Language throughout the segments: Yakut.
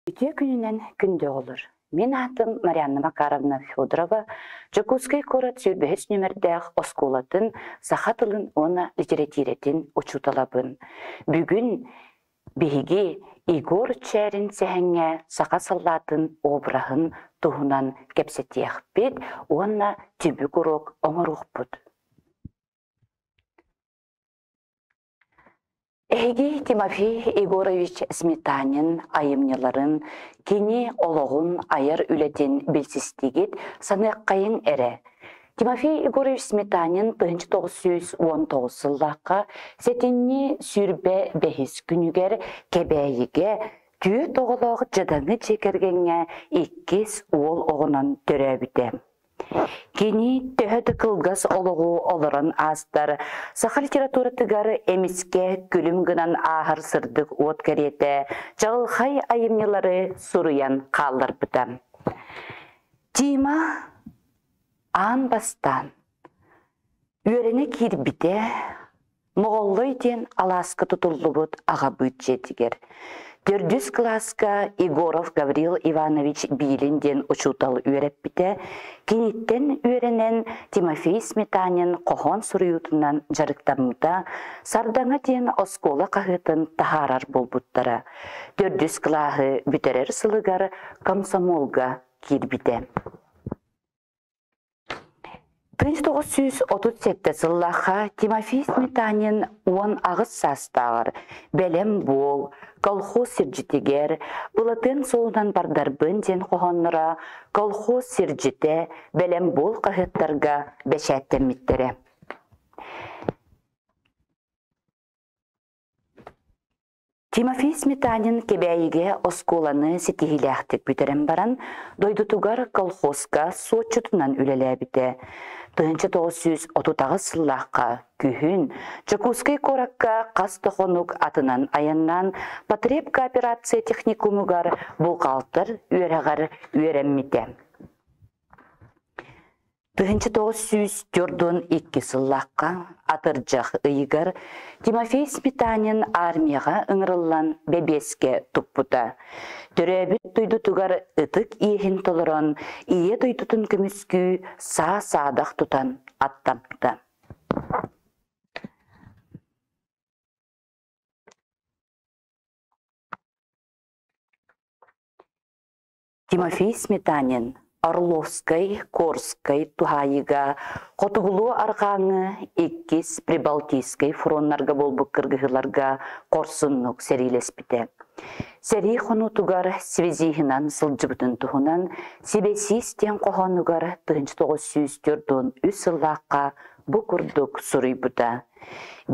Үтүө күнүнэн күндү оҕолор! Мин аатым Марианна Макаровна Федорова, Дьокуускай куорат сүүрбэһис нүөмэрдээх оскуолатын саха тылын уонна литэрэтиирэтин учууталабын. Бүгүн биһиги Егор Чээрин сэһэҥҥэ саха саллаатын обраһын туһунан кэпсэтиэхпит уонна түмүк уруок оҥоруохпут. Эһиги Тимофей Егорович Сметанин айымньыларын, кини олоҕун айар үлэтин билсистигит, саныаххайыҥ эрэ. Тимофей Егорович Сметанин 1919 сыллаахха сэтинньи 25 күнүгэр Кэбээйигэ түөрт оҕолоох дьадаҥы дьиэ кэргэҥҥэ иккис уол оҕонон төрөөбүтэ. Кини төһө да кылгас олоҕу олорон аастар, саха литературатыгар эмискэ күлүм гынан ааһар сырдык уот кэриэтэ чаҕылхай айымньылары суруйан хаалларбыта. Тима аан бастаан үөрэнэ киирбитэ Моҕоллой диэн алааска тутуллубут аҕабыыт дьиэтигэр. Төрдүс кылааска Егоров Гаврил Иванович Биилин диэн учуутал үөрэппитэ. Киниттэн үөрэнэн Тимофей Сметанин хоһоон суруйуутунан дьарыктаммыта, Сардаҥа диэн оскуола хаһыатын таһаарар буолбуттара. Төрдүс кылааһы бүтэрэр сылыгар комсомолга киирбитэ. 1937 сыллаахха Тимофей Сметанин 18 саастааҕар «Бэлэм буол», «Колхоз сирдьитигэр», «Былатыан суолунан бардарбын» диэн хоһоонноро «Колхоз сирдьитэ», «Бэлэм буол» хаһыаттарга бэчээттэммиттэрэ. Тимофей Сметанин Кэбээйигэ оскуоланы ситиһиилээхтик бүтэрэн баран, дойдутугар колхозка суотчутунан үлэлээбитэ. 1938 сыллаахха күһүн Дьокуускай куоракка хас да хонук атынан айаннаан потребкооперация техникумугар бухгалтер үөрэҕэр үөрэммитэ. 1942 сыллаахха атырдьах ыйыгар Тимофей Сметанин армияҕа ыҥырыллан бэбиэскэ туппута. Төрөөбүт дойдутугар ытык иэһин толорон, Ийэ дойдутун көмүскүү саа-саадах тутан аттаммыта. Тимофей Сметанин Орловскай, Корскай туһаайыыга Хотугулуу-Арҕааҥҥы иккис Прибалтийскай фроннарга буолбут кыргыһыыларга хорсуннук сэриилэспитэ. Сэрии хонуутугар связиһынан сылдьыбытын туһунан «Сибэсиис» диэн хоһоонугар 1943 сыллаахха бу курдук суруйбута.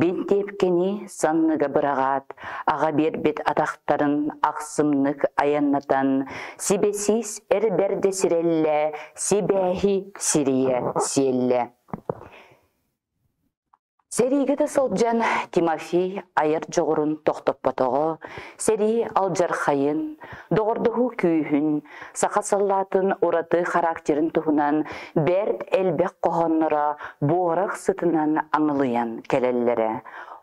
Бинтиэпкэни санныга быраҕаат, аҕа биэрбит атахтарын ахсымнык айаннатан, сибэсиис эр бэрдэ сирэллэ, сибээһи сирийэ сиэллэ. Сэриигэ да сылдьан Тимофей айар дьоҕурун тохтоппотоҕо, сэрии алдьархайын, доҕордоһуу күүһүн, саха саллаатын ураты характерын туһунан бэрт элбэх хоһоонноро буорах сытынан аҥылыйан кэлэллэрэ.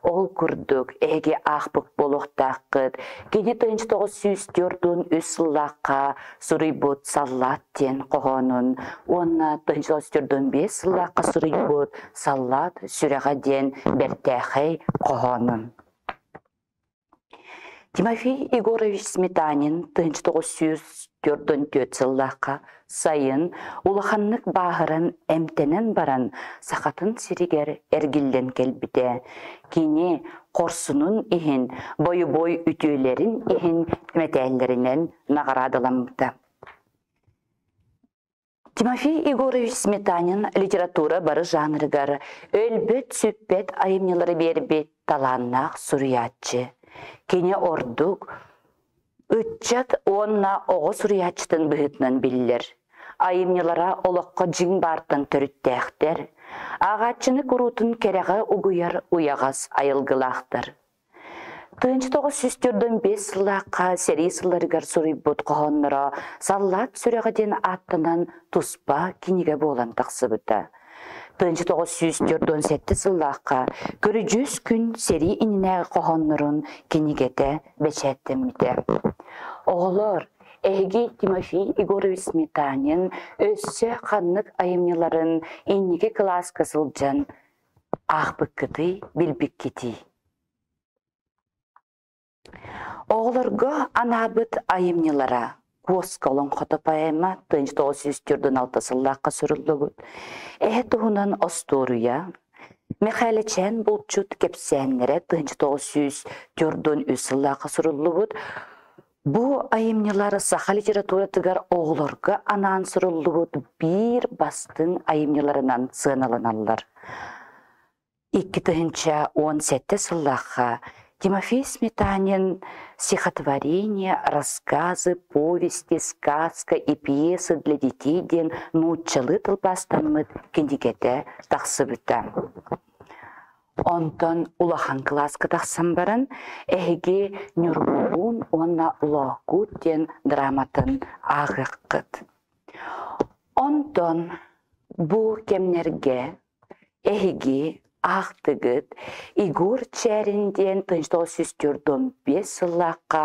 Ол курдук эһиги аахпыт буолуохтааххыт, кини 1943 сыллаахха суруйбут «Саллаат» диэн хоһоонун уонна 1945 сыллаахха суруйбут «Саллаат сүрэҕэ» диэн бэртээхэй хоһоонун. Тимофей Егорович Сметанин 1944 сыллаахха сайын улаханнык бааһыран эмтэнэн баран Сахатын сиригэр эргиллэн кэлбитэ. Кини хорсунун иһин, бойобуой үтүөлэрин иһин мэтээллэринэн наҕараадаламмыта. Тимофей Егорович Сметанин литература бары жанрыгар өлбөт-сүппэт айымньылары биэрбит талааннаах суруйааччы. Кини ордук ыччат уонна оҕо суруйааччытын быһыытынан биллэр. Айымньылара олоххо дьиҥ баартан төрүттээхтэр, ааҕааччыны куруутун кэрэҕэ угуйар уйаҕас айылгылаахтар. 1945 сыллаахха сэрии сылларыгар суруйбут хоһоонноро «Саллаат сүрэҕэ» диэн ааттанан туспа кинигэ буолан тахсыбыта. 1947 сыллаахха «Көрүдьүөс күн сэрии иннинээҕи хоһооннорун» кинигэтэ бэчээттэммитэ. Оҕолор, Эһиги Тимофей Егорович Сметанин өссө ханнык айымньыларын инники кылааска сылдьан аахпыккытый, билбиккитий? Оҕолорго анаабыт айымньылара «Куоска олоҥхото» поэма 1946 сыллаахха суруллубут эһэ туһунан остуоруйа, Мэхээлэчээн булчут кэпсээннэрэ 1943 сыллаахха суруллубут. Бу айымньылар саха литературатыгар оҕолорго анаан суруллубут биир бастыҥ айымньыларынан сыаналаналлар. 2017 сыллаахха Тимофей Сметанин «Стихотворение, рассказы, повести, сказка и пьесы для детей» диэн нууччалыы тылбаастаммыт кинигэтэ тахсыбыта. Онтон улахан кылааска тахсан баран эһиги Ньургуһун уонна Лоокуут диэн драматын ааҕыаххыт. Онтон бу кэмнэргэ Эһиги аахтыгыт Егор Чээрин диэн 1945 сыллаахха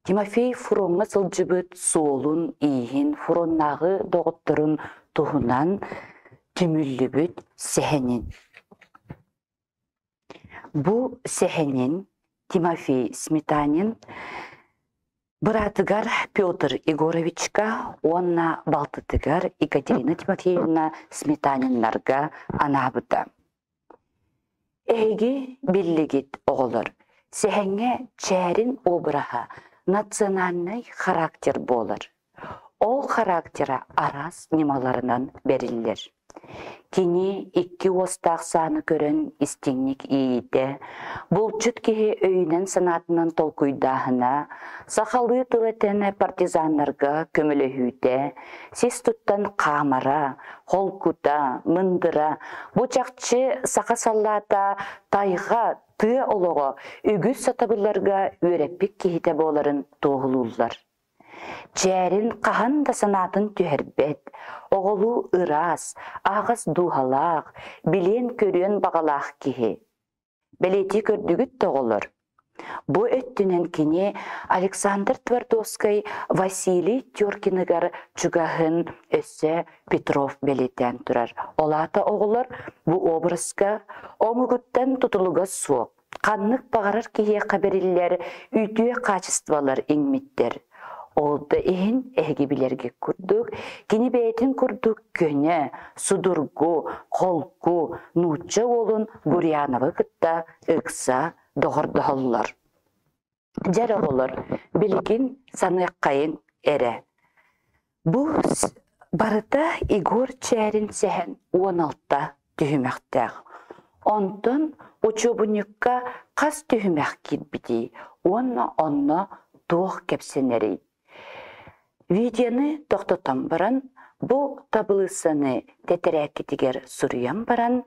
Тимофей фроҥҥа сылдьыбыт суолун-ииһин, фроннааҕы доҕотторун туһунан түмүллүбүт сэһэнин. Бу сэһэнин Тимофей Сметанин Быраатыгар Петр Егоровичка уонна балтытыгар Екатерина Тимофеевна Сметаниннарга анаабыта. Эһиги биллигит, оҕолор, сэһэҥҥэ Чээрин обраһа национальнай характер буолар. Ол характера араас ньымаларынан бэриллэр. Кини икки уостаах сааны көрөн истиҥник иэйдэ, булчут киһи өйүнэн-санаатынан толкуйдааһына, сахалыы тыл этэн партизаннарга көмөлөһүүтэ, сис туттан хаамара, холкута, мындыра бу чахчы саха саллаата тайҕа, тыа олоҕо үгүс сатабылларга үөрэппит киһитэ буоларын туоһулууллар. Чээрин хаһан да санаатын түһэрбэт, оҕолуу ыраас, аһаҕас дууһалаах, билиэн-көрүөн баҕалаах киһи. Бэлиэтии көрдүгүт да оҕолор? Бу өттүнэн кини Александр Твардовскай Василий Теркиныгар чугаһын өссө Петров бэлиэтээн турар. Ол аата оҕолор бу образка омугуттан тутулуга суох Ханнык баҕарар киһиэхэ бэриллэр үтүө хаачыстыбалар иҥмиттэр. Ол да иһин эһиги билэргит курдук, кини бэйэтин курдук көнө, судургу, холку нуучча уолун Гурьяновы кытта ыкса доҕордоһоллор. Дьэр оҕолор, билигин саныаххайыҥ эрэ. Бу барыта Егор Чээрин сэһэн 16 түһүмэхтээх. Онтон учуобунньукка хас түһүмэх киирбитий уонна онно туох кэпсэнэрий? Видеоны тохтотон баран, бу табылыыссаны тэтэрээккитигэр суруйан баран,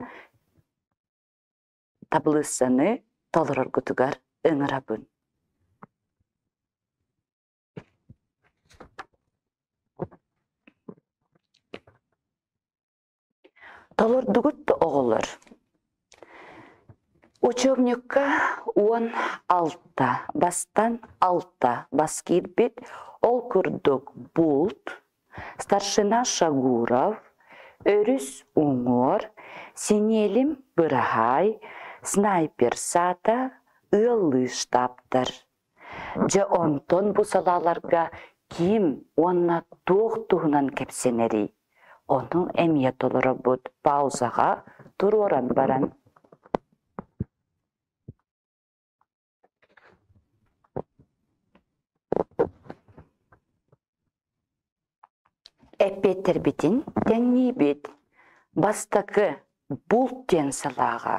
табылыыссаны толороргутугар ыҥырабын. Толордугут да оҕолор. Учебникка 16 бастан алта бас киирбит, ол курдук булт, старшина Шагуров, өрүс уҥуор, синиэлим быраһаай, снайпер саата, ыаллыы штабтар. Дьэ онтон бу салааларга ким уонна туох туһунан кэпсэнэрий? Ону эмиэ толоробут паузаҕа туруоран баран. Эппиэттэрбитин тэҥниибит. Бастакы булт диэн салааҕа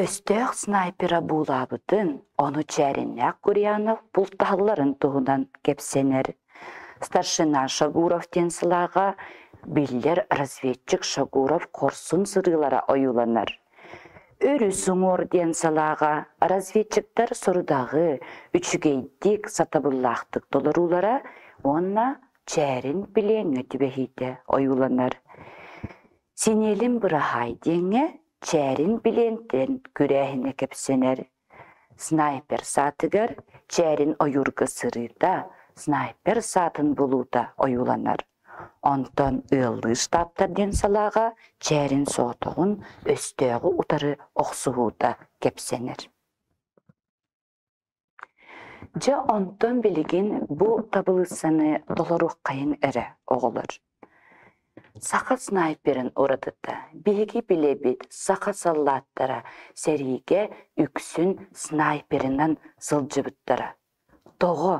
Өстөөх снайпера буулаабытын, ону Чээриннээх Гурьянов бултаһалларын туһунан кэпсэнэр. Старшина Шагуров диэн сылааҕа биллэр разведчик Шагуров хорсун сырыылара ойууланар. Өрүс уҥуор диэн салааҕа разведчиктар сорудаҕы үчүгэйдик, сатабыллаахтык толоруулара уонна Чээрин билиэҥҥэ түбэһиитэ ойууланар. Синиэлин быраһаай диэҥҥэ Чээрин билиэнтэн күрээһинэ кэпсэнэр. Снайпер саатыгар Чээрин ойуурга сырыыта, снайпер саатын булуута ойууланар. Онтон ыаллыы штабтар диэн салааҕа Чээрин соҕотоҕун өстөөҕү утары охсуһуута кэпсэнэр. Дьэ онтон билигин бу табылыыссаны толоруоххайын эрэ оҕолор. Саха снайперын уратыта биһиги билэбит саха саллааттара сэриигэ үксүн снайперынан сылдьыбыттара. Тоҕо?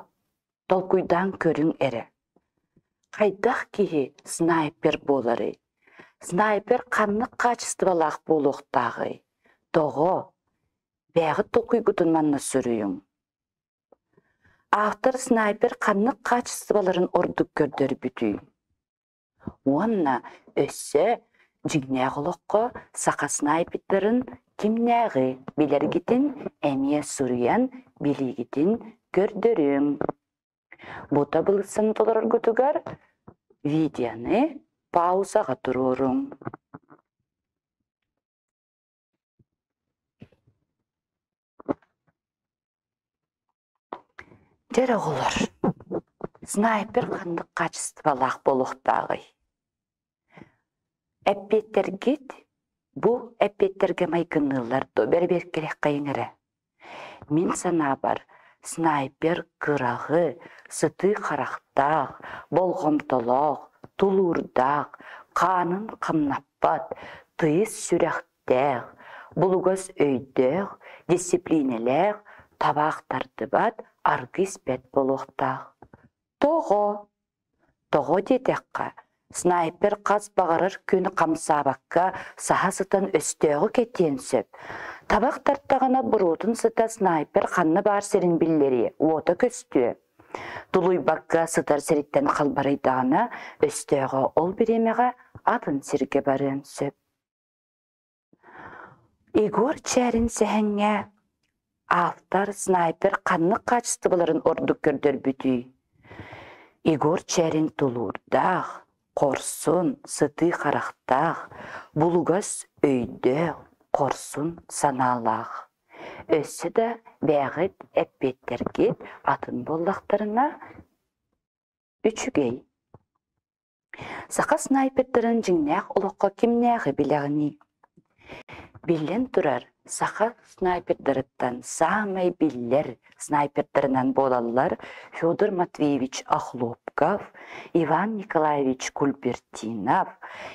Толкуйдаан көрүҥ эрэ. Хайдах киһи снайпер буоларый? Снайпер ханнык хаачыстыбалаах буолуохтааҕый? Тоҕо? Бэйэҕит толкуйгутун манна суруйуҥ. Автор снайпер ханнык хаачыстыбаларын ордук көрдөрбүтүй? Уонна өссө дьиҥнээх олоххо саха снайпердарын кимнээҕи билэргитин эмиэ суруйан билиигитин көрдөрүҥ. Бу табылыссаны толороргутугар видеоны паузаҕа туруоруҥ. Дьэ эрэ оҕолор, снайпер ханнык хаачыстыбалаах буолуохтааҕый? Эппиэттэргит бу эппиэттэргэ майгынныыллар дуо? Бэрэбиэркэлиэххэйиҥ эрэ. Мин санаабар, снайпер кыраҕы, сытыы харахтаах, болҕомтолоох, тулуурдаах, хаанын хамнаппат, тыйыс сүрэхтээх, булугас өйдөөх, дисциплинэлээх, табаах тардыбат, аргы испэт буолуохтаах. Тоҕо? Тоҕо диэтэххэ, снайпер хас баҕарар күн хамсаабакка саһа сытан өстөөҕү кэтиэн сөп. Табах тартаҕына буруотун сыта снайпер ханна баар сирин биллэриэ, уота көстүө. Тулуйбакка сытар сириттэн халбарыйдаҕына, өстөөҕө ол бириэмэҕэ атын сиргэ барыан сөп. Егор Чээрин сэһэҥҥэ автор снайпер ханнык хаачыстыбаларын ордук көрдөрбүтүй? Егор Чээрин тулуурдаах, хорсун, сытыы харахтаах, булугас өйдөөх, хорсун санаалаах. Өссө да бэйэҕит эппиэттэргит атын буоллахтарына үчүгэй. Саха снайпердарын дьиҥнээх олоххо кимнээҕи билэҕиний? Биллэн турар, саха снайпердарыттан саамай биллэр снайпердарынан буолаллар Федор Матвеевич Охлопков, Иван Николаевич Кульбертинов,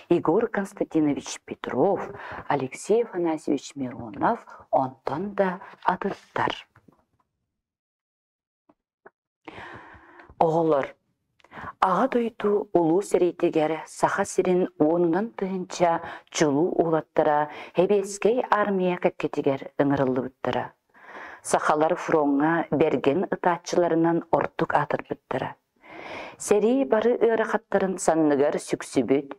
Егор Константинович Петров, Алексей Афанасьевич Миронов, онтон да атыттар. Оҕолор, Аҕа дойду Улуу сэриитигэр Саха сирин уонунан тыһыынча чулуу уолаттара Сэбиэскэй Аармыйа кэккэтигэр ыҥырыллыбыттара. Сахалар фроҥҥа бэргэн ытааччыларынан ордук аатырбыттара. Сэрии бары ыарахаттарын санныгар сүксүбүт,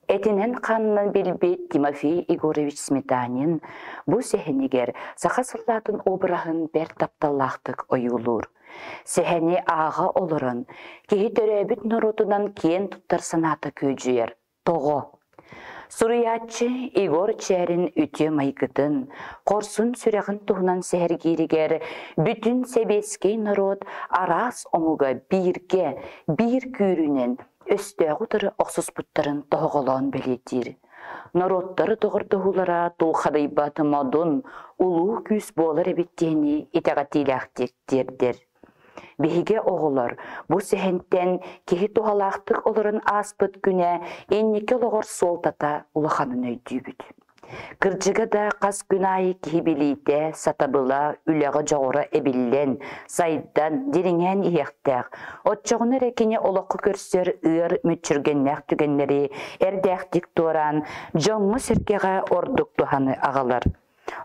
этинэн-хаанынан билбит Тимофей Егорович Сметанин бу сэһэнигэр саха саллаатын обраһын бэрт тапталлаахтык ойуулуур. Сэһэни ааҕа олорон, киһи төрөөбүт норуотунан киэн туттар санаата күөдьүйэр. Тоҕо? Суруйааччы Егор Чээрин үтүө майгытын, хорсун сүрэҕин туһунан сэһэргииригэр бүтүн сэбиэскэй норуот араас омуга бииргэ, биир күүрүүнэн өстөөҕү утары охсуспуттарын тоһоҕолоон бэлиэтиир. Норуоттары доҕордоһуулара тулхадыйбат модун, улуу күүс буолар эбит диэни итэҕэтиилээхтик тиэрдэр. Биһиги оҕолор бу сэһэнтэн киһи туһалаахтык олорон ааспыт күнэ инники олоҕор суолтата улаханын өйдүүбүт. Кырдьыга да хас күн аайы киһи билиитэ, сатабыла, үлэҕэ дьоҕура эбиллэн, сайдан, дириҥээн иһиэхтээх. Оччоҕуна эрэ кини олоххо көрсөр ыар мүччүргэннээх түгэннэри эрдээхтик туораан, дьоҥҥо-сэргэҕэ ордук туһаны аҕалар.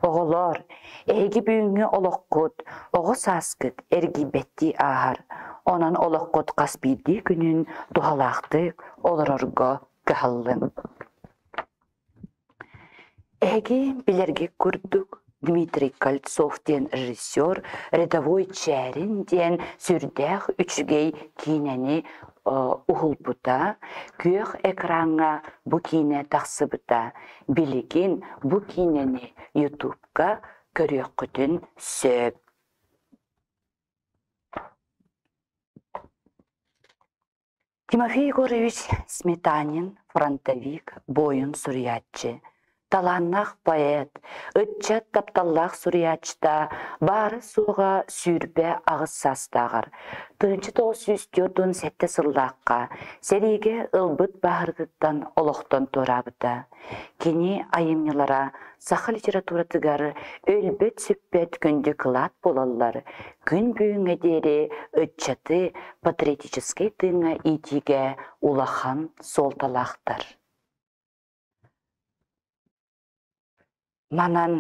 Оҕолоор, эһиги бүгүҥҥү олоххут, оҕо сааскыт эргийбэттии ааһар. Онон олоххут хас биирдии күнүн туһалаахтык олорорго кыһаллыҥ. Эһиги билэргит курдук, Дмитрий Кольцов диэн режиссер «Рядовой Чээрин» диэн сүрдээх үчүгэй киинэни уһулбута, күөх экраҥҥа бу киинэ тахсыбыта. Билигин бу киинэни Ютубка көрүөххүтүн сөп. Тимофей Егорович Сметанин фронтовик, буойун суруйааччы, талааннаах поэт, ыччат тапталлаах суруйааччыта баара-суоҕа 28 саастааҕар, 1947 сыллаахха сэриигэ ылбыт бааһырыытыттан олохтон туораабыта. Кини айымньылара саха литературатыгар өлбөт-сүппэт күндү кылаат буолаллар, күн бүгүҥҥэ диэри ыччаты патриотическай тыыҥҥа иитиигэ улахан суолталаахтар. Манан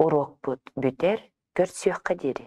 уруокпут бүтэр, көрсүөххэ диэри.